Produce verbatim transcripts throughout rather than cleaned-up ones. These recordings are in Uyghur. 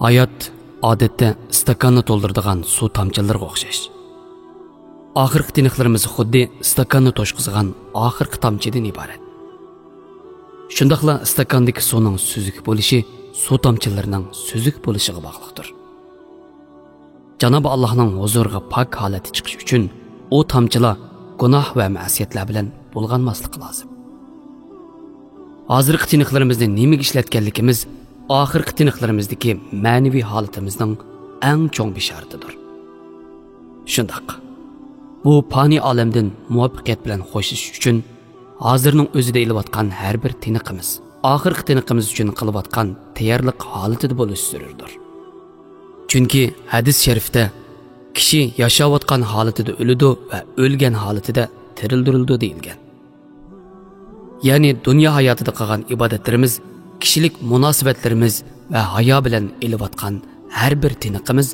ھايات ئادەتتە ئىستاكاننى تولدۇرىدىغان سۇ تامچىلىرىغا ئوخشاش. ئاخىرقى تىنىقلىرىمىز خۇددى ئىستاكاننى توشقۇزغان ئاخىرقى تامچىدىن ئىبارەت. شۇنداقلا ئىستاكاندىكى سۇنىڭ سۈزۈك بولۇشى سۇ تامچىلىرىنىڭ سۈزۈك بولۇشىغا باغلىقتۇر. جانابى ئاللاھنىڭ ھۇزۇرىغا پاك ھالەتتە چىقىش ئۈچۈن ئۇ تامچىلار گۇناھ ۋە مەسىيەتلەر بىلەن بۇلغانماسلىقى لازىم. ھازىرقى تىنىقلىرىمىزنى نېمىگە ئىشلەتكەنلىكىمىز ئاخىرقى تىنىقلىرىمىزدىكى مەنىۋى ھالىتىمىزنىڭ ئەڭ چوڭ بېشارىتىدۇر. شۇنداق، بۇ پانىي ئالەمدىن مۇۋەپپەقىيەت بىلەن خوشلىشىش ئۈچۈن ھازىرنىڭ ئۆزىدە ئېلىۋاتقان ھەر بىر تىنىقىمىز ئاخىرقى تىنىقىمىز ئۈچۈن قىلىۋاتقان تەييارلىق ھالىتىدە بولۇشى زۆرۈردۇر. چۈنكى ھەدىس شەرىفتە، «كىشى ياشاۋاتقان ھالىتىدە ئۆلىدۇ ۋە ئۆلگەن ھالىتىدە تىرىلدۈرۈلىدۇ» دېيىلگەن. يەنى دۇنيا ھاياتىدا قىلغان ئىبادەتلىرىمىز، كىشىلىك مۇناسىۋەتلىرىمىز ۋە ھايا بىلەن ئېلىۋاتقان ھەر بىر تىنىقىمىز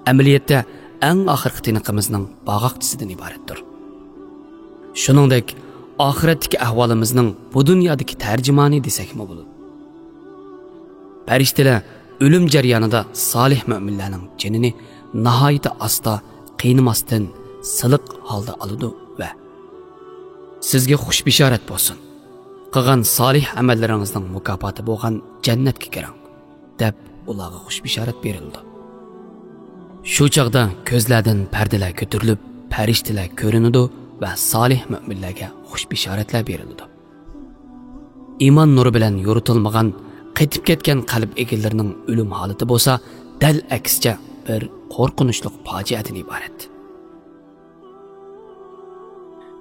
ئەمەلىيەتتە ئەڭ ئاخىرقى تىنىقىمىزنىڭ باغاقچىسىدىن ئىبارەتتۇر. شۇنىڭدەك، ئاخىرەتتىكى ئەھۋالىمىزنىڭ بۇ دۇنيادىكى تەرجىمانى دېسەكمۇ بولىدۇ. پەرىشتىلەر ئۆلۈم جەريانىدا سالىھ مۆمىنلەرنىڭ جېنىنى ناھايىتى ئاستا، قىينىماستىن، سىلىق ھالدا ئالىدۇ ۋە «سىزگە خۇش بېشارەت بولسۇن! قىلغان سالىھ ئەمەللىرىڭىزنىڭ مۇكاپاتى بولغان جەننەتكە كىرىڭ» دەپ، ئۇلارغا خۇش بېشارەت بېرىلىدۇ. شۇ چاغدا كۆزلەردىن پەردىلەر كۆتۈرۈلۈپ، پەرىشتىلەر كۆرۈنىدۇ ۋە سالىھ مۆمىنلەرگە خۇش بېشارەتلەر بېرىلىدۇ. ئىمان نۇرى بىلەن يورۇتۇلمىغان، قېتىپ كەتكەن قەلب ئىگىلىرىنىڭ ئۆلۈم ھالىتى بولسا دەل ئەكسىچە بىر قورقۇنچلۇق پاجىئەدىن ئىبارەت.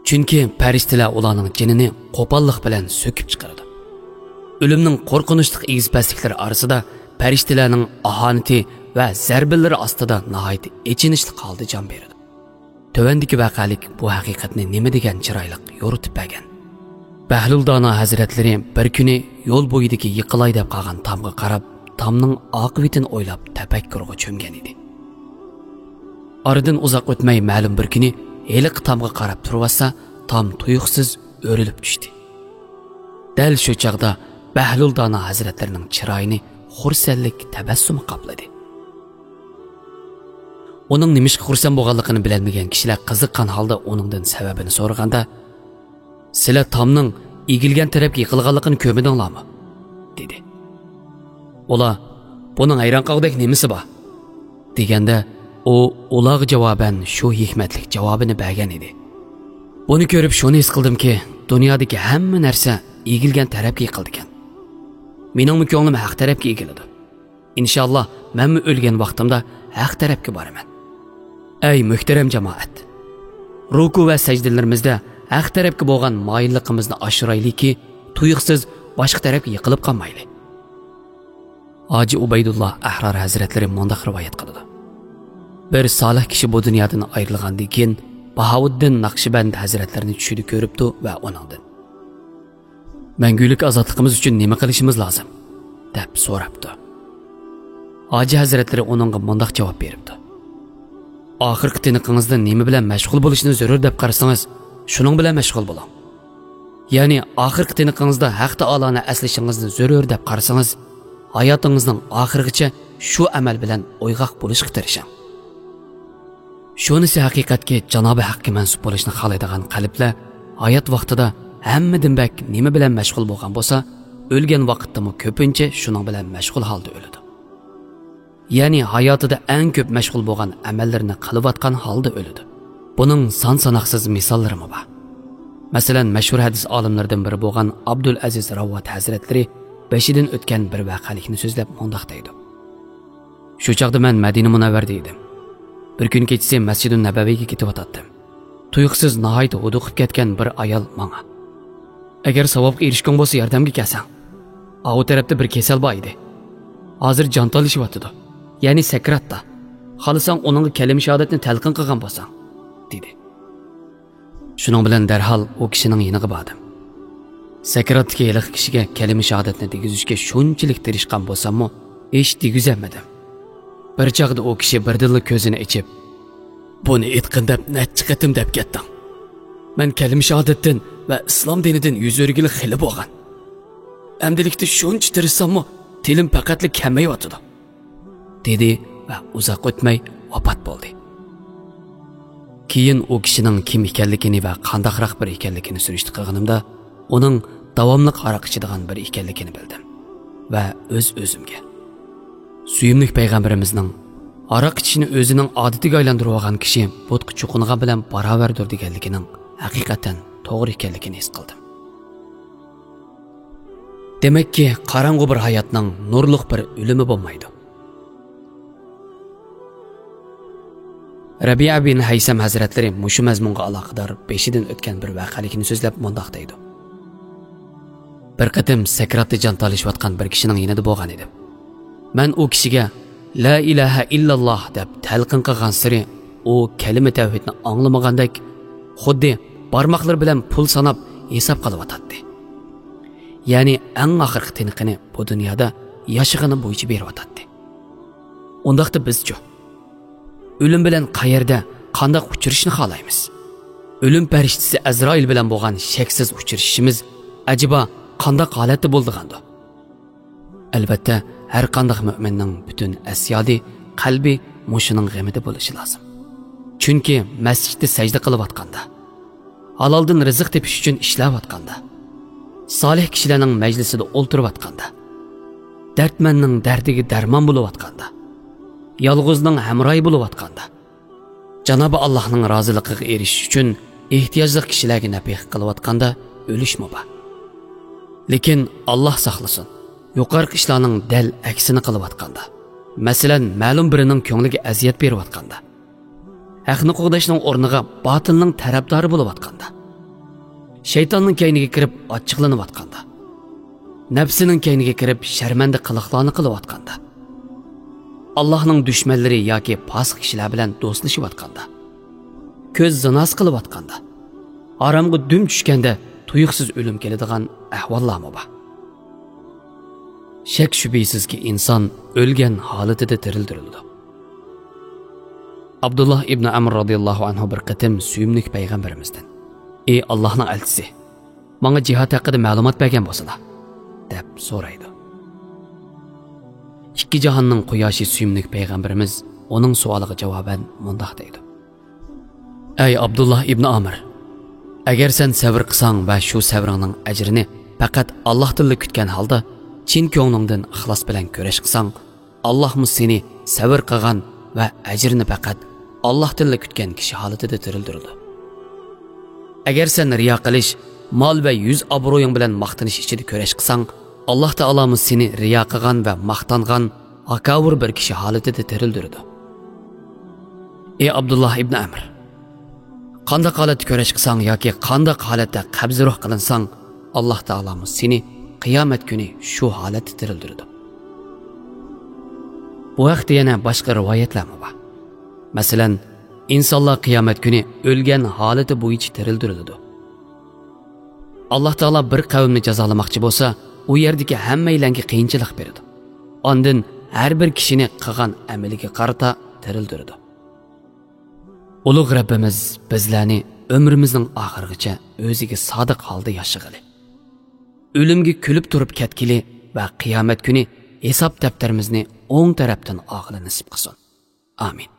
چۈنكى پەرىشتىلەر ئۇلارنىڭ جېنىنى قوپاللىق بىلەن سۆكۈپ چىقىرىدۇ. ئۆلۈمنىڭ قورقۇنچلۇق ئېگىز-پەسلىكلىرى ئارىسىدا پەرىشتىلەرنىڭ ئاھانىتى ۋە زەربىلىرى ئاستىدا ناھايىتى ئېچىنىشلىق ھالدا جان بېرىدۇ. تۆۋەندىكى ۋەقەلىك بۇ ھەقىقەتنى نېمە دېگەن چىرايلىق يورۇتۇپ بەرگەن. بەھلۇل دانا ھەزرەتلىرى بىر كۈنى يول بويىدىكى يىقىلاي دەپ قالغان تامغا قاراپ، تامنىڭ ئاقىۋىتىنى ئويلاپ تەپەككۇرغا چۆمگەن ئىدى. ئارىدىن ئۇزاق ئۆتمەي مەلۇم بىر كۈنى ھېلىقى تامغا قاراپ تۇرۇۋاتسا، تام تۇيۇقسىز ئۆرۈلۈپ چۈشتى. دەل شۇ چاغدا بەھلۇل دانا ھەزرەتلىرىنىڭ چىرايىنى خۇرسەنلىك تەبەسسۇمى قاپلىدى. ئۇنىڭ نېمىشقا خۇرسەن بولغانلىقىنى بىلەلمىگەن كىشىلەر قىزىققان ھالدا ئۇنىڭدىن سەۋەبىنى سورىغاندا، «سىلەر تامنىڭ ئېگىلگەن تەرەپكە يىقىلغانلىقىنى كۆرمىدىڭلارمۇ؟» دېدى. ئۇلار، «بۇنىڭ ھەيران قالغۇدەك نېمىسى بار؟» دېگەندە، ئۇ ئۇلارغا جاۋابەن شۇ ھېكمەتلىك جاۋابىنى بەرگەن ئىدى. «بۇنى كۆرۈپ شۇنى ھېس قىلدىمكى، دۇنيادىكى ھەممە نەرسە ئېگىلگەن تەرەپكە يىقىلىدىكەن. مېنىڭمۇ كۆڭلۈم ھەق تەرەپكە ئېگىلىدۇ. ئىنشاللا، مەنمۇ ئۆلگەن ۋاقتىمدا ھەق تەرەپكە بارىمەن. ئەي مۆھتەرەم جامائەت! رۇكۇ ۋە سەجدىلىرىمىزدە ھەق تەرەپكە بولغان مايىللىقىمىزنى ئاشۇرايلىكى، تۇيۇقسىز باشقا تەرەپكە يىقىلىپ قالمايلى.» ھاجى ئۇبەيدۇللا ئەھرار ھەزرەتلىرى مۇنداق رىۋايەت قىلىدۇ: بىر سالىھ كىشى بۇ دۇنيادىن ئايرىلغاندىن كېيىن، باھاۋۇددىن ناخشىبەند ھەزرەتلىرىنى چۈشىدە كۆرۈپتۇ ۋە ئۇنىڭدىن، «مەڭگۈلۈك ئازادلىقىمىز ئۈچۈن نېمە قىلىشىمىز لازىم؟» دەپ سوراپتۇ. ھاجى ھەزرەتلىرى ئۇنىڭغا مۇنداق جاۋاب بېرىپتۇ: «ئاخىرقى تىنىقىڭىزدا نېمە بىلەن مەشغۇل بولۇشنى زۆرۈر دەپ قارىسىڭىز، شۇنىڭ بىلەن مەشغۇل بولۇڭ. يەنى ئاخىرقى تىنىقىڭىزدا ھەق تائالانى ئەسلىشىڭىزنى زۆرۈر دەپ قارىسىڭىز، ھاياتىڭىزنىڭ ئاخىرىغىچە شۇ ئەمەل بىلەن ئويغاق بولۇشقا تىرىشىڭ. شۇنىسى ھەقىقەتكى، جانابى ھەققە مەنسۇپ بولۇشنى خالايدىغان قەلبلەر ھايات ۋاقتىدا ھەممىدىن بەك نېمە بىلەن مەشغۇل بولغان بولسا، ئۆلگەن ۋاقىتتىمۇ كۆپىنچە شۇنىڭ بىلەن مەشغۇل ھالدا ئۆلىدۇ. يەنى ھاياتىدا ئەڭ كۆپ مەشغۇل بولغان ئەمەللىرىنى قىلىۋاتقان ھالدا ئۆلىدۇ. بۇنىڭ سان-ساناقسىز مىساللىرىمۇ بار. مەسىلەن، مەشھۇر ھەدىس ئالىملىرىدىن بىرى بولغان ئابدۇلئەزىز راۋۋات ھەزرەتلىرى بېشىدىن ئۆتكەن بىر ۋەقەلىكنى سۆزلەپ مۇنداق دەيدۇ: شۇ چاغدا مەن مەدىنە مۇنەۋۋەردە ئىدىم. بىر كۈنى كېچىسى مەسجىدۇ نەبەۋىگە كېتىۋاتاتتىم. تۇيۇقسىز ناھايىتى ھودۇقۇپ كەتكەن بىر ئايال ماڭا، «ئەگەر ساۋابقا ئېرىشكۈڭ بولسا، ياردەمگە كەلسەڭ. ئاۋۇ تەرەپتە بىر كېسەل بار ئىدى. ھازىر جان تالىشىۋاتىدۇ، يەنى سەكراتتا. خالىساڭ ئۇنىڭغا كەلىمە شاھادەتنى تەلقىن قىلغان بولساڭ» دېدى. شۇنىڭ بىلەن دەرھال ئۇ كىشىنىڭ يېنىغا باردىم. سەكراتتىكى ھېلىقى كىشىگە كەلىمە شاھادەتنى دېگۈزۈشكە شۇنچىلىك تىرىشقان بولساممۇ، ھېچ دېگۈزەلمىدىم. بىر چاغدا ئۇ كىشى بىردىنلا كۆزىنى ئېچىپ، «بۇنى ئېيتقىن دەپ نەچچە قېتىم دەپ كەتتىڭ. مەن كەلىمە شاھادەتتىن ۋە ئىسلام دىنىدىن يۈز ئۆرۈگىلى خېلى بولغان. ئەمدىلىكتە شۇنچە تىرىشساممۇ، تىلىم پەقەتلا كەلمەيۋاتىدۇ. دېدى ۋە ئۇزاق ئۆتمەي ۋاپات بولدى. كېيىن ئۇ كىشىنىڭ كىم ئىكەنلىكىنى ۋە قانداقراق بىرى ئىكەنلىكىنى سۈرۈشتە قىلغىنىمدا، ئۇنىڭ داۋاملىق ھاراق ئىچىدىغان بىرى ئىكەنلىكىنى بىلدىم ۋە ئۆز-ئۆزۈمگە، سۆيۈملۈك پەيغەمبىرىمىزنىڭ ھاراق ئىچىشنى ئۆزىنىڭ ئادىتىگە ئايلاندۇرۇۋالغان كىشى بۇتقا چوقۇنغان بىلەن باراۋەردۇر دېگەنلىكىنىڭ ھەقىقەتەن توغرا ئىكەنلىكىنى ھېس قىلدىم. دېمەككى، قاراڭغۇ بىر ھاياتنىڭ نۇرلۇق بىر ئۆلۈمى بولمايدۇ. رەبىئە بىن ھەيسەم ھەزرەتلىرى مۇشۇ مەزمۇنغا ئالاقىدار بېشىدىن ئۆتكەن بىر ۋەقەلىكنى سۆزلەپ مۇنداق دەيدۇ: بىر قېتىم سەكراتتا جان تالىشىۋاتقان بىر كىشىنىڭ يېنىدا بولغان ئىدىم. مەن ئۇ كىشىگە «لا ئىلاھە ئىللاللاھ» دەپ تەلقىن قىلغانسېرى، ئۇ كەلىمە تەۋھىدنى ئاڭلىمىغاندەك، خۇددى بارماقلىرى بىلەن پۇل ساناپ ھېساب قىلىۋاتاتتى. يەنى ئەڭ ئاخىرقى تىنىقىنى بۇ دۇنيادا ياشىغىنى بويىچە بېرىۋاتاتتى. ئۇنداقتا بىزچۇ؟ ئۆلۈم بىلەن قەيەردە، قانداق ئۇچرىشىشنى خالايمىز؟ ئۆلۈم پەرىشتىسى ئەزرائىل بىلەن بولغان شەكسىز ئۇچرىشىشىمىز ئەجەبا قانداق ھالەتتە بولىدىغاندۇ؟ ئەلۋەتتە، ھەر قانداق مۆمىننىڭ پۈتۈن ئەسيادى، قەلبى مۇشۇنىڭ غېمىدە بولۇشى لازىم. چۈنكى مەسچىتتە سەجدە قىلىۋاتقاندا، ھالالدىن رىزىق تېپىش ئۈچۈن ئىشلەۋاتقاندا، سالىھ كىشىلەرنىڭ مەجلىسىدە ئولتۇرۇۋاتقاندا، دەردمەننىڭ دەردىگە دەرمان بولۇۋاتقاندا، يالغۇزنىڭ ھەمراھى بولۇۋاتقاندا، جانابى ئاللاھنىڭ رازىلىقىغا ئېرىشىش ئۈچۈن ئېھتىياجلىق كىشىلەرگە نەپىقە قىلىۋاتقاندا ئۆلۈشمۇ بار. لېكىن ئاللاھ ساقلىسۇن، يۇقىرىقى ئىشلارنىڭ دەل ئەكسىنى قىلىۋاتقاندا، مەسىلەن، مەلۇم بىرىنىڭ كۆڭلىگە ئەزىيەت بېرىۋاتقاندا، ھەقنى قوغداشنىڭ ئورنىغا باتىلنىڭ تەرەپدارى بولۇۋاتقاندا، شەيتاننىڭ كەينىگە كىرىپ ئاچچىقلىنىۋاتقاندا، نەپسىنىڭ كەينىگە كىرىپ شەرمەندە قىلىقلارنى قىلىۋاتقاندا، ئاللاھنىڭ دۈشمەنلىرى ياكى پاسىق كىشىلەر بىلەن دوستلىشىۋاتقاندا، كۆز زىناسى قىلىۋاتقاندا، ھارامغا دۈم چۈشكەندە تۇيۇقسىز ئۆلۈم كېلىدىغان ئەھۋاللارمۇ بار. شەك-شۈبھىسىزكى، ئىنسان ئۆلگەن ھالىتىدە تىرىلدۈرۈلىدۇ. ئابدۇللاھ ئىبنى ئەمر رازىياللاھۇ ئەنھۇ بىر قېتىم سۆيۈملۈك پەيغەمبىرىمىزدىن: «ئى ئاللاھنىڭ ئەلچىسى، ماڭا جىھاد ھەققىدە مەلۇمات بەرگەن بولسىلا» دەپ سورايدۇ. ئىككى جاھاننىڭ قۇياشى سۆيۈملۈك پەيغەمبىرىمىز ئۇنىڭ سوئالىغا جاۋابەن مۇنداق دەيدۇ: ئەي ئابدۇللاھ ئىبنى ئامىر، ئەگەر سەن سەۋر قىلساڭ ۋە شۇ سەۋرىڭنىڭ ئەجرىنى پەقەت ئاللاھتىنلا كۈتكەن ھالدا چىن كۆڭلۈڭدىن ئىخلاس بىلەن كۈرەش قىلساڭ، ئاللاھمۇ سېنى سەۋر قىلغان ۋە ئەجرىنى پەقەت ئاللاھتىنلا كۈتكەن كىشى ھالىتىدە تىرىلدۈرىدۇ. ئەگەر سەن رىيا قىلىش، مال ۋە يۈز ئابرۇيۇڭ بىلەن ماختىنىش ئىچىدە كۈرەش قىلساڭ، ئاللاھ تائالامۇ سېنى رىيا قىلغان ۋە ماختانغان، ھاكاۋۇر بىر كىشى ھالىتىدە تىرىلدۈرىدۇ. ئى ئابدۇللاھ ئىبنى ئەمر، قانداق ھالەتتە كۈرەش قىلساڭ ياكى قانداق ھالەتتە قەبزى روھ قىلىنساڭ، ئاللاھ تائالامۇ سېنى قىيامەت كۈنى شۇ ھالەتتە تىرىلدۈرىدۇ. بۇ ھەقتە يەنە باشقا رىۋايەتلەرمۇ بار. مەسىلەن، ئىنسانلار قىيامەت كۈنى ئۆلگەن ھالىتى بويىچە تىرىلدۈرۈلىدۇ. ئاللاھ تائالا بىر قەۋمنى جازالىماقچى بولسا، ئۇ يەردىكى ھەممەيلەنگە قىيىنچىلىق بېرىدۇ. ئاندىن ھەر بىر كىشىنى قىلغان ئەمىلىگە قارىتا تىرىلدۈرىدۇ. ئۇلۇغ رەببىمىز بىزلەرنى ئۆمرىمىزنىڭ ئاخىرىغىچە ئۆزىگە سادىق ھالدا ياشىغىلى، ئۆلۈمگە كۈلۈپ تۇرۇپ كەتكىلى ۋە قىيامەت كۈنى ھېساب دەپتىرىمىزنى ئوڭ تەرەپتىن ئالغىلى نېسىپ قىلسۇن. ئامىن.